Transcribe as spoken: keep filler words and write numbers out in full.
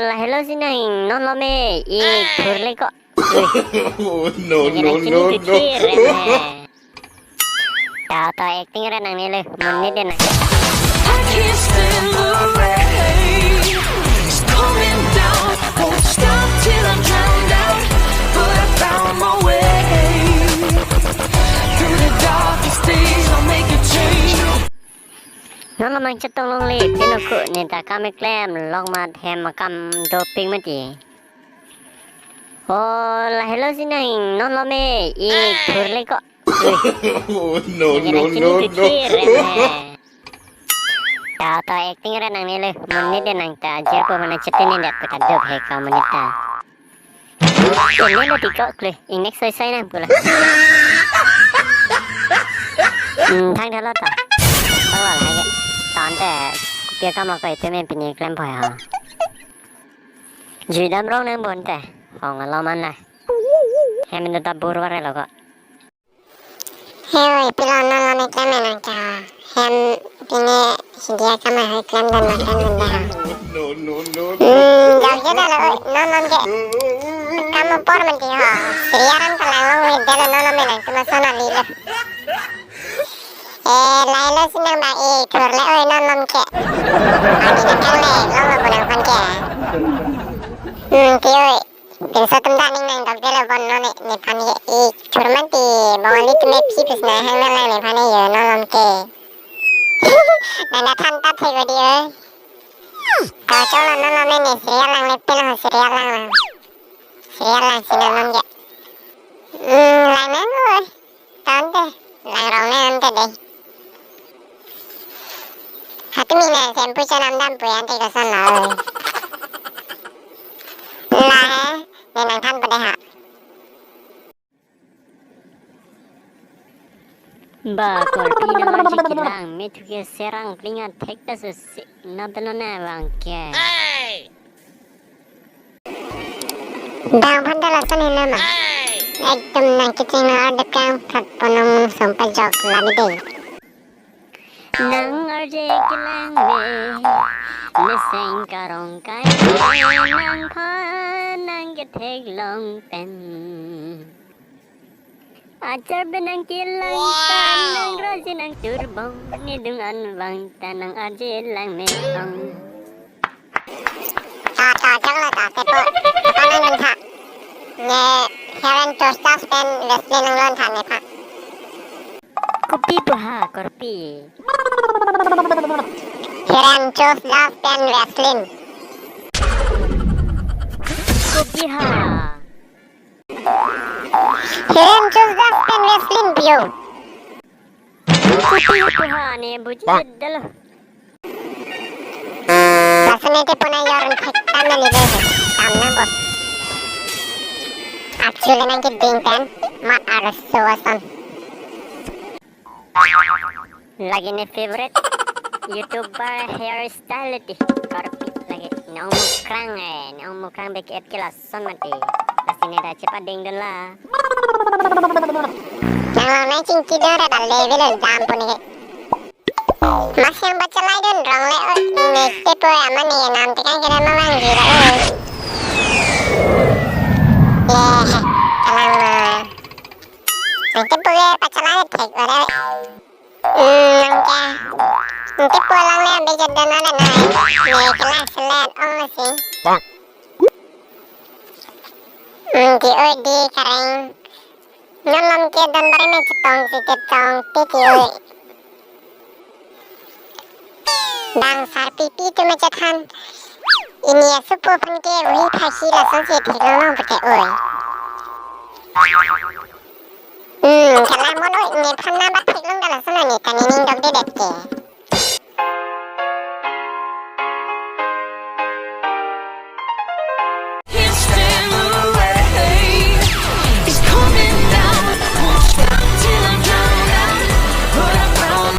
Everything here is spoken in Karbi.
Lahelo si nang non lo me, ik thurle ko. Oh, no, no, no, no. Tau tau acting rat nangne le, monit de nang. I can't stand the rain. It's coming down. Won't stop till I'm drowned out. But I found my way. Through the darkest days, I'll make a change. Non lo mang chetong longle, pin ako, ne ta kam keklem, lok mat hem akam doping mati. Oh, lahelo si nang non lo me, ik thurle ko. Oh, no, no, no, no. Tau tau acting rat nangne le, monit de nang ta, jer po mana chetene dat peta dok he ka monit ta. Ini lo tiko kle, ingnek soi soi nang pula. Hmm, thang tha lo ta. Tang lo lake. Tante, kopi akam lo ko itu men pini klem poi ha. Jui dam rong nang bon te. Hong lo man la. Hem do ta bur war lo ko. He oi, pilo non lo me klem nang ta. Hem pine India kama hai klem dan makan dan dah. No, no, no, no. Hmm, jauh jauh dah lo, oi, non lo ke. Kamu por menti ho. Serialan kalang long me delo non lo me nang cuma sana lilo. Eh, lahelo si nang ba, eh, thurle oi non lo ke. Ani nakang le, long lo bunang pan ke. Hmm, ti oi. Pinso atum ta aning nangdok delo bon non ne, nephan ke ik thur mati, Bongali atum aphi pis nang hang nang lang nephan ke yo non lo ke. Nang ta than ta thek odi oi. Kachol lo non lo me ne serial lang le pin ho serial lang lang. Serial lang si nang lo ke. Hmm, lang nang oi. Tante, lang rong ne ante dei. Hatumi na shampoo chanam dam pu ante koson lo. La he, ne nang than pu dei ha. Ba, korpi nang arje kelang, me thu ke serang klinga thek ta susi, na ta non ne vang ke. Dang phan ta lason hena ma. Ekdom nang kecheng na dekang phat ponong song pajok labi dei. Nang arje kelang me, meseng karong kai, nang phan nang ketheklong pen. Achar pen nang kelang tan, nang rasi nang turbong, ne dung an vang ta nang arje lang me ong. Ta, ta, jang lo ta, tepo. Apa nang nang tha? Ne, Head and Shoulders pen Vaseline nang lon tha nephan. Kopi pu ha, korpi? Head and Shoulders pen Vaseline. Kopi ha? Head and Shoulders pen Vaseline pio. Kopi pu ha ne buji delo. Lason ne tepo na yor infection na ni dei. Tam nang bo. Actually nang ke ding pen mat arso ason. Lake ne favorite YouTuber hairstyle ti. Korpi lake nang mukrang eh, nang mukrang bek et ke lason mati. Lasi ne ta chepading dun la. Nang lo nang chingki dun ra ta level jam pu ne ke. Mas yang baca lai dun rong le oi, ne tepo aman ne nam tekan kena mamang jira oi. Le, kalang ma. Nang tepo ke pachalai thek ore. Hmm, nang ke. Nang tepo lang le ambe jadon ale nai. Ne kelang selet ong le si. Hmm, ti oi di kareng. Non lo ke don bari me chetong si chetong ti ti oi. Dang sarpi pi tu me chethan. Ini asupo phan ke uhi phasi lason si theklong long pute oi. Hmm, kalang mon oi, nephan na ba theklong ta lason ani kani ning dok de det ke.